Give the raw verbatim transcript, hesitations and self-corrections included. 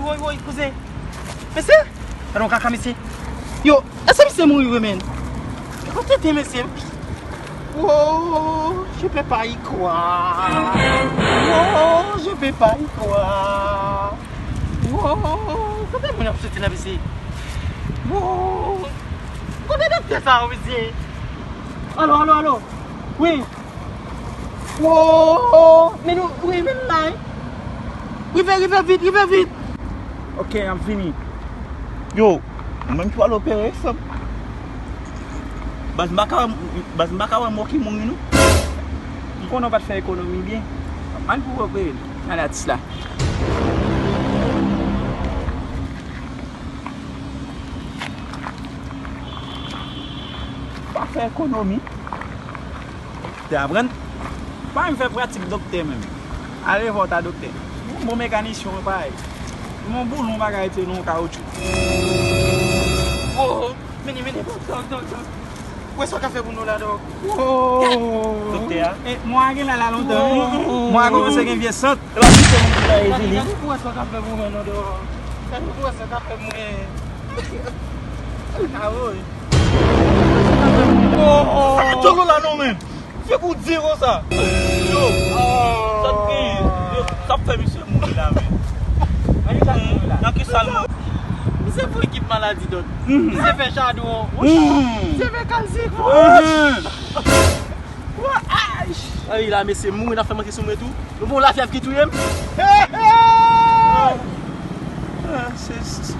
Woy, woy, kouzen. Mesye, gade yon kaka, mesye. Yo, èske misye mouri vre, menn? Gade tete, mesye. Wow, je peux pas y croire. Wow, je peux pas y croire. Wow, kote moun ap soti la, mesye? Wow, kote doktè sa yo, mesye? Alo, alo, alo. Wi. Wow, men nou, wi, men la, wi. Rive, rive vit, rive vit. Ok, m ap vini. Yo, mwen menm ki pral opere, sa. Baz, m pa ka, baz, m pa ka wè mò ki mouri, non. M konnen w pa t fè ekonomi byen. Ann pou w opere l. Gade atis la. Pa fè ekonomi. Te aprann. Pa menm fè pratik doktè menm. Ale vòt a doktè. Yon bon mekanisyen, mwen parèy. Yon boulon pa ka rete nan yon kawotchou. Oh, mene, mene, dòk, dòk, dòk, dòk. Wè sa w ka fè pou nou la, dòk. Oh. Doktè a? E, mwen a gen la, la lontan, wi. Mwen a kòmanse gen vye sant. E pa pito moun ki nan Ezili. Gade, gade pou wè sa w ka fè pou mwen, non, dòk. Gade pou wè sa w ka fè pou mwen. Ah, woy. Sa k djòl ou la non, menn? Se pou di konsa. Yo, sa k gen? Yo, sa k fè misye mouri la, menn? Nan ki sa l mouri? Misye fè ekip maladi, dòk. Misye fè chadwon. Misye fè kalsik. Ay, la, mesye, mouri, n ap fè manke sou mwen tou. Nou bon lafyèv ki touye m. Ah, se, se, se,